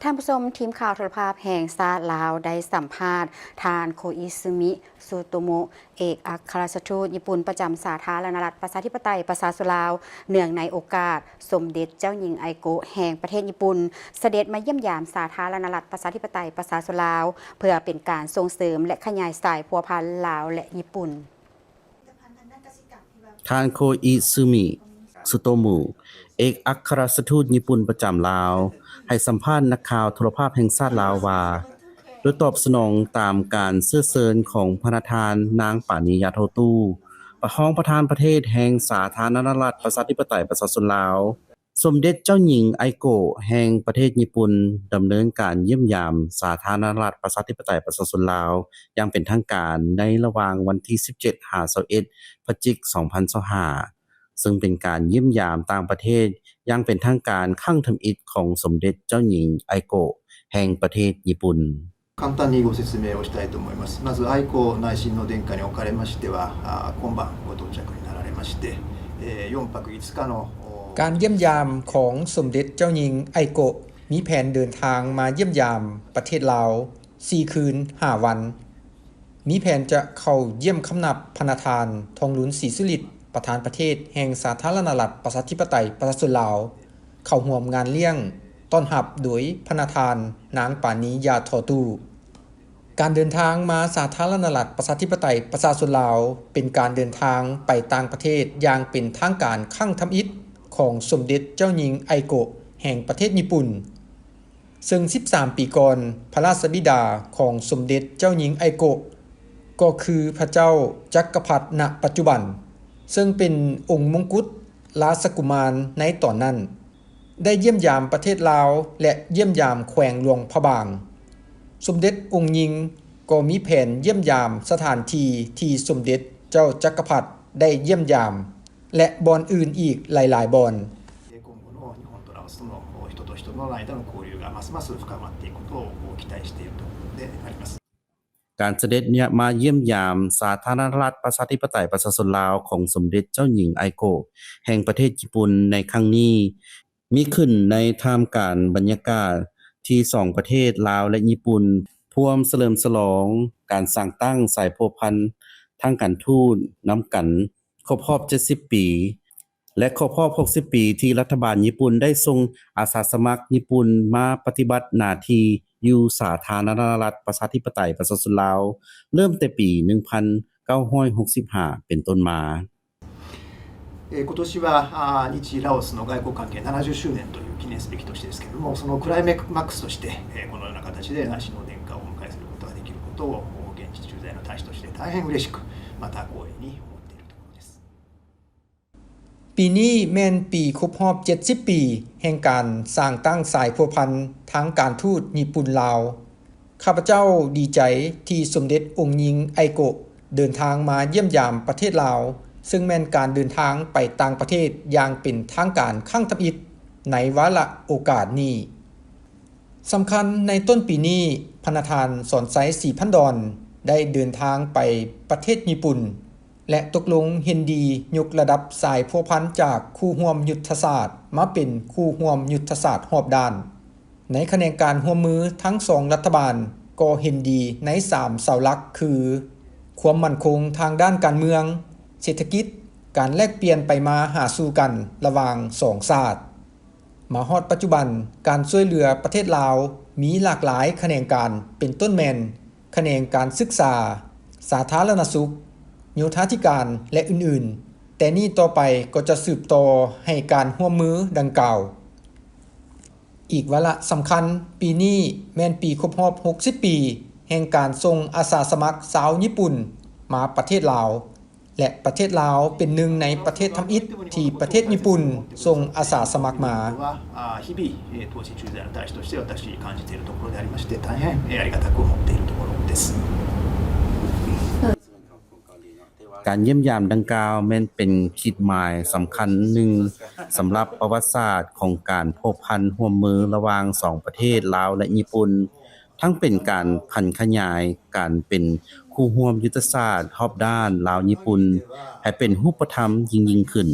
ທ່ານຜູ້ຊົມ, ທີມຂ່າວໂທລະພາບແຫ່ງຊາດລາວໄດ້ສຳພາດທ່ານ ໂຄອິຊຶມິ ຊູໂຕໂມະ ເອກອັກຄະລັດຖະທູດຍີ່ປຸ່ນປະຈຳສາທາລະນະລັດປະຊາທິປະໄຕປະຊາຊົນລາວ ເນື່ອງໃນໂອກາດສົມເດັດເຈົ້າຍິງໄອໂກະແຫ່ງປະເທດຍີ່ປຸ່ນ ສະເດັດມາຢ້ຽມຢາມສາທາລະນະລັດປະຊາທິປະໄຕປະຊາຊົນລາວ ເພື່ອເປັນການສົ່ງເສີມ ແລະ ຂະຫຍາຍສາຍພົວພັນລາວ ແລະ ຍີ່ປຸ່ນ. ທ່ານ ໂຄອິຊຶມິ ຊູໂຕໂມະ ເອກອັກຄະລັດຖະທູດຍີ່ປຸ່ນປະຈຳລາວ ໃຫ້ສຳພາດນັກຂ່າວໂທລະພາບແຫ່ງຊາດລາວວ່າ ໂດຍຕອບສະໜອງຕາມການເຊື້ອເຊີນຂອງພະນະທ່ານນາງ ປານີ ຢາໂທຕູ້ ປະ ຮອງປະທານປະເທດແຫ່ງສາທາລະນະລັດປະຊາທິປະໄຕປະຊາຊົນລາວ, ສົມເດັດເຈົ້າຍິງໄອໂກະແຫ່ງປະເທດຍີ່ປຸ່ນ ດຳເນີນການຢ້ຽມຢາມສາທາລະນະລັດປະຊາທິປະໄຕປະຊາຊົນລາວຢ່າງເປັນທາງການ ໃນລະຫວ່າງວັນທີສິບເຈັດຫາຊາວເອັດ ພະຈິກ ສອງພັນຊາວຫ້າ ເຊິ່ງເປັນການຢ້ຽມຢາມຕ່າງປະເທດຢ່າງເປັນທາງການຄັ້ງທຳອິດຂອງສົມເດັດເຈົ້າຍິງໄອໂກະແຫ່ງປະເທດຍີ່ປຸ່ນ. 簡単にご説明をしたいと思います。まず、愛子内親王殿下におかれましては、あー、今晩ご到着になられまして、えー、よんはくいつかの、おー、 ການຢ້ຽມຢາມຂອງສົມເດັດເຈົ້າຍິງໄອໂກະ ມີແຜນເດີນທາງມາຢ້ຽມຢາມປະເທດລາວ ສີ່ຄືນຫ້າວັນ. ມີແຜນຈະເຂົ້າຢ້ຽມຄຳນັບພະນະທ່ານ ທອງລຸນ ສີສຸລິດ ປະທານປະເທດແຫ່ງສາທາລະນະລັດປະຊາທິປະໄຕປະຊາຊົນລາວ, ເຂົ້າຮ່ວມງານລ້ຽງຕ້ອນຮັບໂດຍພະນະທ່ານນາງ ປານີ ຢາທໍ່ຕູ້. ການເດີນທາງມາສາທາລະນະລັດປະຊາທິປະໄຕປະຊາຊົນລາວ ເປັນການເດີນທາງໄປຕ່າງປະເທດຢ່າງເປັນທາງການຄັ້ງທຳອິດຂອງສົມເດັດເຈົ້າຍິງໄອໂກະແຫ່ງປະເທດຍີ່ປຸ່ນ. ເຊິ່ງສິບສາມປີກ່ອນ, ພະລາຊະບິດາຂອງສົມເດັດເຈົ້າຍິງໄອໂກະ ກໍຄືພະເຈົ້າຈັກກະພັດນະປັດຈຸບັນ, ເຊິ່ງເປັນອົງມົງກຸດລາຊະກຸມານໃນຕອນນັ້ນ, ໄດ້ຢ້ຽມຢາມປະເທດລາວ ແລະ ຢ້ຽມຢາມແຂວງຫຼວງພະບາງ. ສົມເດັດອົງຍິງກໍມີແຜນຢ້ຽມຢາມສະຖານທີ່ທີ່ສົມເດັດເຈົ້າຈັກກະພັດໄດ້ຢ້ຽມຢາມ ແລະ ບ່ອນອື່ນອີກຫຼາຍໆບ່ອນ. 今後の日本とラオスとの人と人の間の交流がますます深まっていくことを期待しているところであります。 ການສະເດັດມາຢ້ຽມຢາມສາທາລະນະລັດປະຊາທິປະໄຕປະຊາຊົນລາວຂອງສົມເດັດເຈົ້າຍິງໄອໂກະແຫ່ງປະເທດຍີ່ປຸ່ນໃນຄັ້ງນີ້ ມີຂຶ້ນໃນທ່າມກາງບັນຍາກາດທີ່ສອງປະເທດລາວ ແລະ ຍີ່ປຸ່ນ ພວມສະເຫຼີມສະຫຼອງການສ້າງຕັ້ງສາຍພົວພັນທາງການທູດນຳກັນ ຄົບຮອບເຈັດສິບປີ ແລະ ຄົບຮອບຫົກສິບປີທີ່ລັດຖະບານຍີ່ປຸ່ນໄດ້ສົ່ງອາສາສະໝັກຍີ່ປຸ່ນມາປະຕິບັດໜ້າທີ່ຢູ່ສາທາລະນະລັດປະຊາທິປະໄຕປະຊາຊົນລາວ ເລີ່ມແຕ່ປີໜຶ່ງພັນເກົ້າຮ້ອຍຫົກສິບຫ້າເປັນຕົ້ນມາ. えー、今年は、あー、日ラオスの外交関係ななじゅっしゅうねんという記念すべき年ですけれども、そのクライマックスとして、えー、このような形で内親王殿下をお迎えすることができることを、現地駐在の大使として大変嬉しく、また光栄に思っているところです。 ປີນີ້ແມ່ນປີຄົບຮອບເຈັດສິບປີແຫ່ງການສ້າງຕັ້ງສາຍພົວພັນທາງການທູດຍີ່ປຸ່ນ-ລາວ. ຂ້າພະເຈົ້າດີໃຈທີ່ສົມເດັດອົງຍິງໄອໂກະເດີນທາງມາຢ້ຽມຢາມປະເທດລາວ, ເຊິ່ງແມ່ນການເດີນທາງໄປຕ່າງປະເທດຢ່າງເປັນທາງການຄັ້ງທຳອິດໃນວາລະໂອກາດນີ້. ສຳຄັນໃນຕົ້ນປີນີ້, ພະນະທ່ານ ສອນໄຊ ສີພັນດອນ ໄດ້ເດີນທາງໄປປະເທດຍີ່ປຸ່ນ ແລະ ຕົກລົງເຫັນດີຍົກລະດັບສາຍພົວພັນຈາກຄູ່ຮ່ວມຍຸດທະສາດມາເປັນຄູ່ຮ່ວມຍຸດທະສາດຮອບດ້ານ. ໃນຂະແໜງການຮ່ວມມື, ທັງສອງລັດຖະບານກໍເຫັນດີໃນສາມເສົາຫຼັກຄື ຄວາມໝັ້ນຄົງທາງດ້ານການເມືອງ, ເສດຖະກິດ, ການແລກປ່ຽນໄປມາຫາສູ່ກັນລະຫວ່າງສອງຊາດ. ມາຮອດປັດຈຸບັນ, ການຊ່ວຍເຫຼືອປະເທດລາວມີຫຼາກຫຼາຍຂະແໜງການ, ເປັນຕົ້ນແມ່ນ ຂະແໜງການສຶກສາ, ສາທາລະນະສຸກ, ໂຍທາທິການ ແລະ ອື່ນໆ, ແຕ່ນີ້ຕໍ່ໄປກໍຈະສືບຕໍ່ໃຫ້ການຮ່ວມມືດັ່ງກ່າວ. ອີກວາລະສຳຄັນ, ປີນີ້ແມ່ນປີຄົບຮອບຫົກສິບປີ ແຫ່ງການສົ່ງອາສາສະໝັກຊາວຍີ່ປຸ່ນມາປະເທດລາວ. ແລະ ປະເທດລາວເປັນໜຶ່ງໃນປະເທດທຳອິດທີ່ປະເທດຍີ່ປຸ່ນສົ່ງອາສາສະໝັກມາ. は、あー、日々、えー、当時駐在の大使として私感じているところでありまして、大変、えー、ありがたく思っているところです。 ການຢ້ຽມຢາມດັ່ງກ່າວແມ່ນເປັນຂີດໝາຍສຳຄັນໜຶ່ງສຳລັບປະຫວັດສາດຂອງການພົວພັນຮ່ວມມືລະຫວ່າງສອງປະເທດລາວ ແລະ ຍີ່ປຸ່ນ. ທັງເປັນການຜັນຂະຫຍາຍການເປັນຄູ່ຮ່ວມຍຸດທະສາດຮອບດ້ານລາວຍີ່ປຸ່ນໃຫ້ເປັນຮູບປະທຳຍິ່ງໆຂຶ້ນ.